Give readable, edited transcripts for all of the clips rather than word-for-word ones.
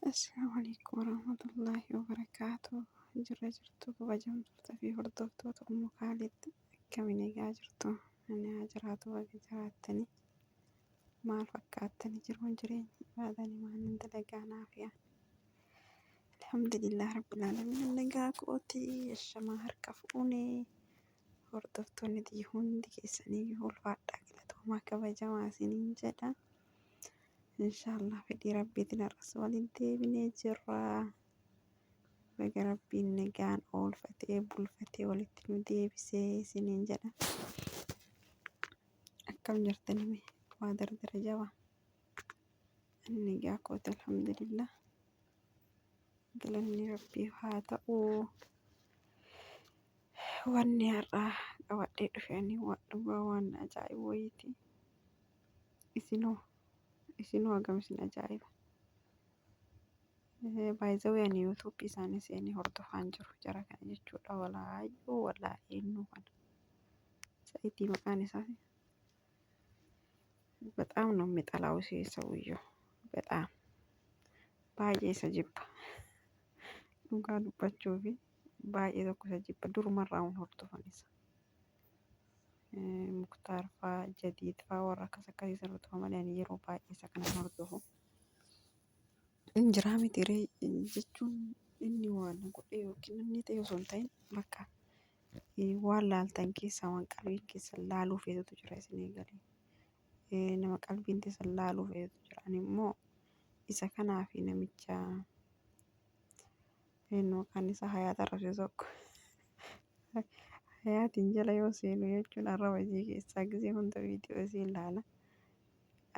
Assalaamu alaikum warahmatullaahi wabarakaatuh. Jirra jirtu kabajamtoota fi hordoftoota Ummu Kaalid, akkami nagaa jirtu? Ani haa jiraatu, baga jiraattani. Maal fakkaattani jiruun jireenyi ibaadani maanin dalagaa naafiya. Alhamdulillah rabbil aalamiin, nagaa kooti. Ashamaa, harka fuune hordoftoonni tiyya hundi keessaniyyuu, ulfaadhaa, galatoomaa, kabajamaa isiniin jedha. Inshaallah fedhii rabbiitiin har'as waliin deebinee jirra. Baga rabbiin nagaan oolfatee bulfatee walitti nu deebisee isiniin jedha. Akkam jirtani mee? Waa dardara jabaa. Ani nagaa kooti, alhamdulillah. Galanni rabbiif haa ta'u. Wanni har'aa qabadhee dhufe ani waan dhugaa waan ajaa'ibu wayiiti. Isinoo hagam isin ajaa'iba? By the way, ani YouTube isaanii seenee hordofaan jiru jara kana jechuudha. Walaayyuu walaa eenyu kana sa'iitii maqaan isaa በጣም ነው የሚጠላው ሰውየው፣ በጣም baay'ee isa jibba. Dhugaa dubbachuu fi baay'ee tokko isa jibba, durumarraa waan hordofan isa. Muktaar faa, Jadiid faa, warra akkas akkasii isa hordofa malee ani yeroo baay'ee isa kana hordofu. Injiraa miti ree jechuun inni waan godhe yookiin inni ta'e osoo hin ta'in, bakka waan laaltan keessaa waan qalbiin keessan laaluu feetutu jira isinii galee. Nama qalbiin teessan laaluu feetutu jira. Ani immoo isa kanaa fi namicha eenyu maqaan isaa Hayaat arrabse tokko. Hayaatiin jala yoo seenu jechuun arraba isii keessaa gisee hunda viidiyoo isii ilaala.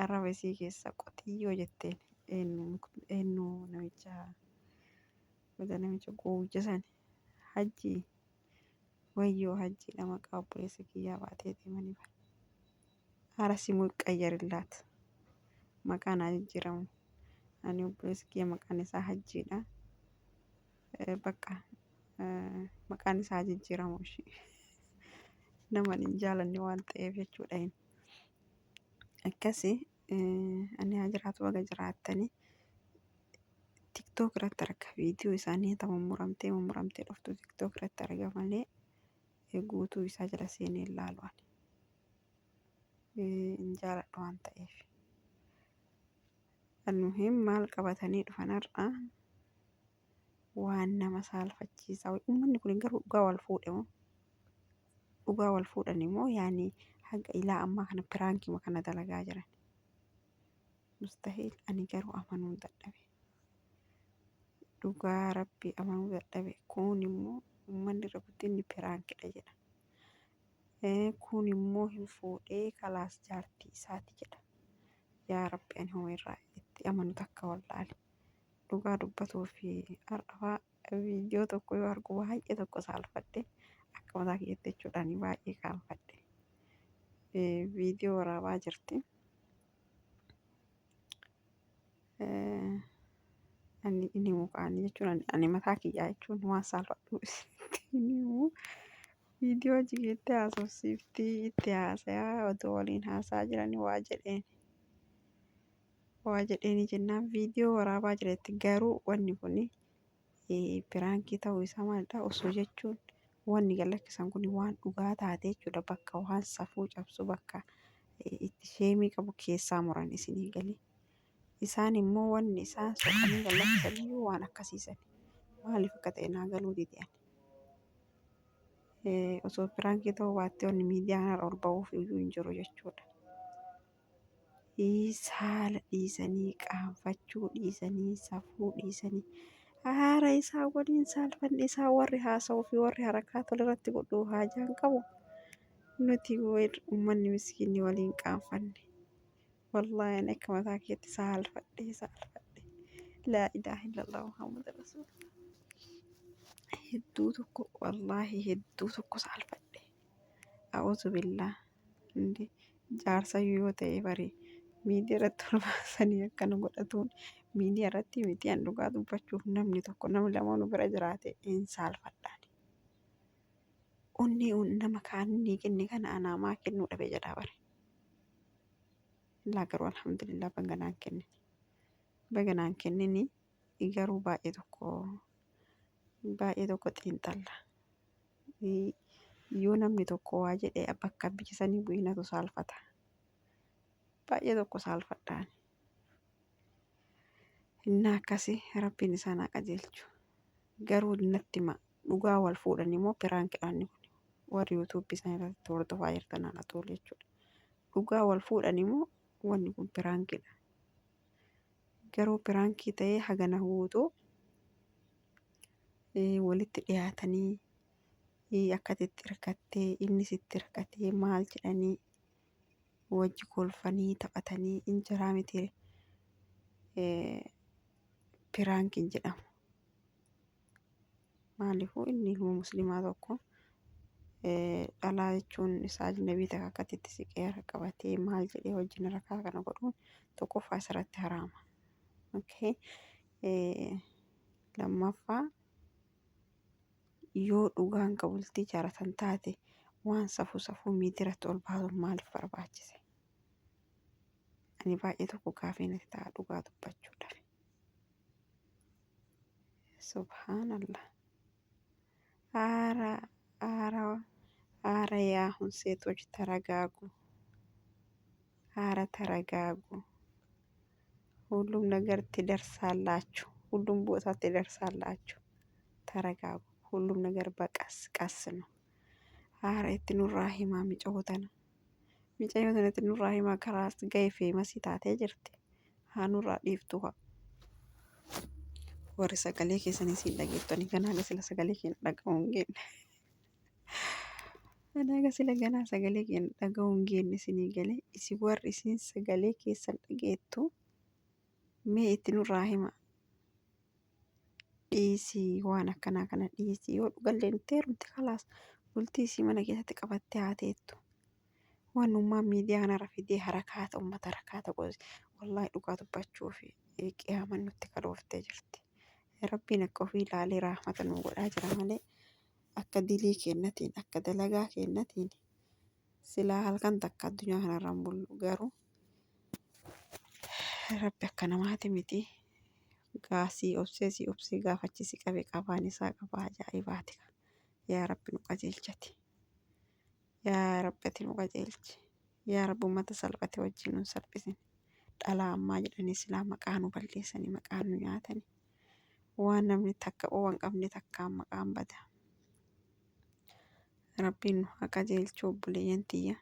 Arraba isii keessaa qotiyyoo jetteen eenyu eenyu namicha namicha gowwicha sani, Hajji, wayyoo, Hajjiidha maqaa obboleessa kiyyaa baatee deemanii bara. Haara simuu qayyarillaat, maqaan haa jijjiiramu. Ani obboleessi kiyya maqaan isaa Hajjiidha. Bakka maqaan isaa haa jijjiiramu ishee. Nama hin jaalanne waan ta'eef jechuudha inni. Akkasi, ani haa jiraatu, baga jiraattanii. TikTok irratti arga viidiyoo isaanii ta mummuramtee mummuramtee dhuftu TikTok irratti arga malee guutuu isaa jala seenee ilaalu ani. Hin jaaladhu waan ta'eef. Almuhim, maal qabatanii dhufan har'a? Waan nama saalfachiisaa. Uummanni kun garuu dhugaa wal fuudhe moo? Dhugaa wal fuudhan immoo yaani haga ilaa ammaa kana prankima kana dalagaa jiran. Mustahiil, ani garuu amanuu dadhabe. Dhugaa rabbii amanuu dadhabe. Kun immoo uummanni irra guddinni prankidha jedha. Kun immoo hin fuudhee, kalaas, jaartii isaati jedha. Yaa rabbi, ani homa irraa itti amanu takka wallaale. Dhugaa dubbatuu fi har'a viidiyoo tokko yoo argu baay'ee tokko saalfadhe, akka mataa kiyyatti jechuudhaan baay'ee qaanfadhe. Viidiyoo waraabaa jirti. Ani inni himu qaanii jechuun ani mataa kiyyaa jechuun waan saalfadhu isinitti hin himu. Viidiyoo achi keessatti haasofsiiftii, itti haasayaa otoo waliin haasaa jiranii waa jedheen. Waa jedheeni jennaan viidiyoo waraabaa jiretti. Garuu wanni kun prankii ta'uu isaa maalidha osoo jechuun wanni gad lakkisan kun waan dhugaa taate jechuudha, bakka waan safuu cabsu, bakka itti shameii qabu keessaa muran isinii galee. Isaan immoo wanni isaan soqanii gad lakkisan iyyuu waan akkasiisan maaliif akka ta'e naa galuu dide ani. Osoo prankii ta'uu baattee wanni miidiyaa kanarra ol ba'uuf iyyuu hin jiru jechuudha. Saala dhiisanii, qaanfachuu dhiisanii, safuu dhiisanii haara isaa waliin saalfanne. Isaa warri haasa'uu fi warri harakaa tolirratti godhu haajaan qabu, nuti uummanni miskiinni waliin qaanfanne. Wallaahi ani akka mataa keetti saalfadhe, saalfadhe. Laa ilaaha illallah Muhammad rasuulullah. Hedduu tokko, wallaahi hedduu tokko saalfadhe. A'uuzu billaa. Indi jaarsayyuu yoo ta'e bari miidiyaa irratti ol baasanii akkana godhatuun, miidiyaa irratti miti, an dhugaa dubbachuuf namni tokko, namni lama nu bira jiraate hin saalfadhaan. Onnee nama kaanii kenne kana anaa maa kennuu dhabe jedhaa bare. Illaa garuu alhamdulillah, baga naan kennini. Baga naan kennini. Garuu baay'ee tokko xiinxalla. Yoo namni tokko waa jedhe, bakka biyya sanii bu'ee natu saalfata. Baay'ee tokko saalfadhaan. Innaa akkasii Rabbiin isaan haa qajeelchu. Garuu natti hima, dhugaa wal fuudhan immoo prank iidhaan kun, warri YouTube ii isaan irratti hordofaa jirtan haala tolu jechuudha. Dhugaa wal fuudhan immoo wanni kun prank iidha? Garuu prank ii ta'ee hagana guutuu walitti dhiyaatanii, akka itti hirkattee, inni sitti hirkatee, maal jedhanii wajji kolfanii taphatanii injiraa miti, prank iin jedhamu. Maaliifuu inni ilma musliimaa tokko dhalaa jechuun isaa ajnabii takka akkatti itti siqee harka qabatee maal jedhee wajjin rakaa kana godhuun tokkoffaa isarratti haraama. Okay. Lammaffaa, yoo dhugaan ka bultii jaaratan taate, waan safuu safuu miidiyaatti ol baasuun maaliif barbaachise? Ani baay'ee tokko gaafii natti ta'a dhugaa dubbachuudhaaf. Subhaanallah. አረ አረ አረ የአሁን ሴቶች ተረጋጉ። አረ ተረጋጉ። ሁሉም ነገር ትደርሳላችሁ። ሁሉም ቦታ ትደርሳላችሁ። ተረጋጉ። ሁሉም ነገር በቀስ ቀስ ነው። አረ itti nurraa himaa micayyoo tana. Micayyoo tana itti nurraa himaa, karaas ga'e famous ii taatee jirti. Haa nurraa dhiiftu haa. Warri sagalee keessanii siin dhageettanii ganaa sila sagalee keenya dhaga'uu hin geenye. Anaa sila ganaa sagalee keenya dhaga'uu hin geenye isinii galee, isin warri isin sagalee keessan dhageettu mee itti nurraa hima. Dhiisii, waan akkanaa kana dhiisii, yoo dhugallee nutti heerumte kalaas, bultii isii mana keessatti qabattee haa teettu. Wannummaa miidiyaa kanarra fidee harakaata uummata harakaata godhe, wallaahi dhugaa dubbachuu fi qiyaaman nutti kalooftee jirti. Rabbiin akka ofii ilaalee raahmata nu godhaa jira malee, akka dilii kennatiin, akka dalagaa kennatiin silaa halkan takka addunyaa kanarra hin bullu, garuu Rabbi akka namaati miti. Gaasii obsee si obsee gaafachisi qabe qabaan isaa qaba ajaa'ibaati. Yaa Rabbi nu qajeelchati. Yaa Rabbi ati nu qajeelchi. Yaa Rabbi uummata salphate wajjin nu salphisin. Dhalaa ammaa jedhanii silaa maqaa nu balleessanii, maqaa nu nyaatanii. Waan namni takka quba hin qabne takkaan maqaan bada. Rabbiin nu haa qajeelchu, obboleeyyan tiyya.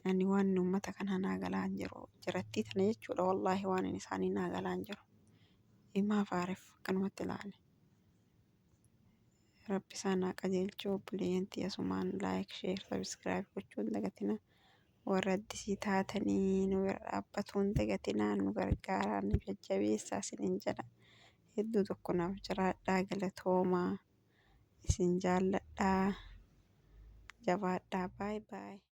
Ani waan uummata kanaa naa galaa hin jiru. Jarattii tana jechuudha, wallaahi waan inni isaanii naa galaa hin jiru. Himaa faarif akkanumatti ilaale. Rabbi isaan haa qajeelchu, obboleeyyan tiyya. Sumaan like, share, subscribe gochuu hin dagatina. Warra addisii taatanii nu bira dhaabbatuu hin dagatinaa, nu gargaaraa, nu jajjabeessaa isiniin jedha. Hedduu tokko naaf jiraadhaa, galatoomaa, isin jaalladhaa, jabaadhaa, baay'ee baay'ee.